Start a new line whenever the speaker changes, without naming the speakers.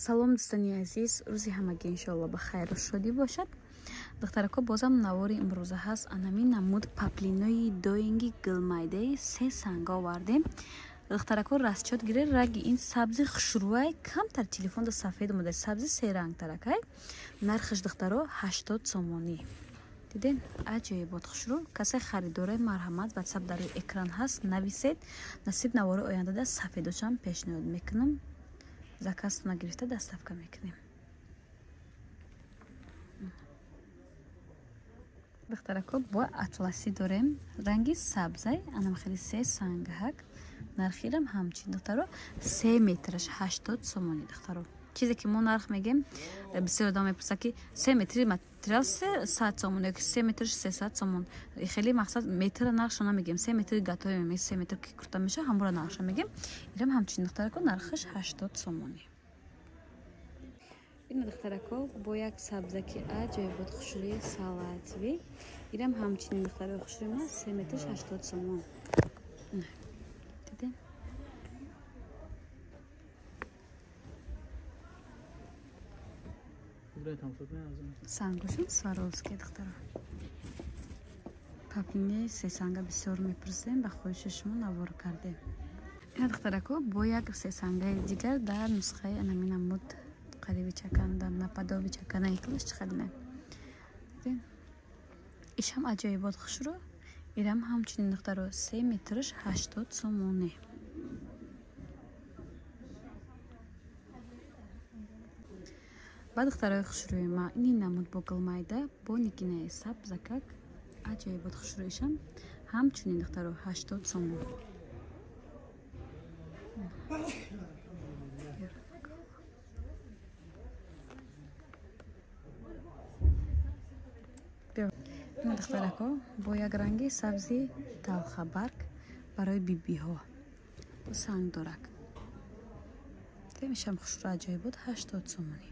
Салом, дӯстони азиз, рӯзи ҳамагӣ иншоалло ба хайру шодӣ бошад. Духтарако, бозам навори имрӯза ҳаст. Анами намуд паплинои доинги гулмайдаи се санга овардем. Духтарако, расчёт гире, раги ин сабзи хушрӯай, камтар телефонда сафед омада, сабзи серангтаракай. Нархаш, духтаро, 80 сомонӣ. Диден, аҷоибот хушрӯ. Касе харидорай, марҳамат, ватсап дар рӯи экран ҳаст, нависед. Насиб, навори ояндада сафедошам пешниҳод мекунам. Заказтона гирифта доставка мекунем. Духтарако, бо атласӣ дорем, ранги сабзай, анам хеле се сангаҳак. Нархирам ҳамчин, духтаро, се метраш 80 сомонӣ. Духтаро, чизе ки мо нарх мегем, бисёр одам мепурсад, ки се метри материал 100 сомон ёки се метрш 300 сомон. Хеле мақсад метра нархшо намегем, се метри готовый мегем, се метр ки курта меша, ҳамура нархшо мегем. Ирам ҳамчин, духтарако, нархаш 80 сомонӣ. Ина, духтарако, бо як сабзаки аҷоибот хушрӯи салатовый. Ирам ҳамчунин, духтарои хушрӯи ма, се метрш 80 сомон. Дидем, сангошон Сваровский. Духтаро, паплини сесанга бисёр мепурсем, ба хоҳиши шумо навор кардем. Ина, духтарако, бо як сесангаи дигар дар нусхаи анами намуд, қариби чаканда, наподоби чакана иклаш чиқадина. Ишам аҷоибот хушрӯ. Ирам ҳамчунин, духтаро, се метрш 80 сомонӣ. Ба духтарои хушрӯи ма, ини намуд бо гулмайда, бо нигинаи сабзакак, аҷоибот хушрӯишам ҳамчунин, духтаро, 80 сомон. Ина, духтарако, бо як ранги сабзи талхабарг барои бибиҳо, бо сангдорак. Демишам хушрӯ, аҷоибот, 80 сомонӣ.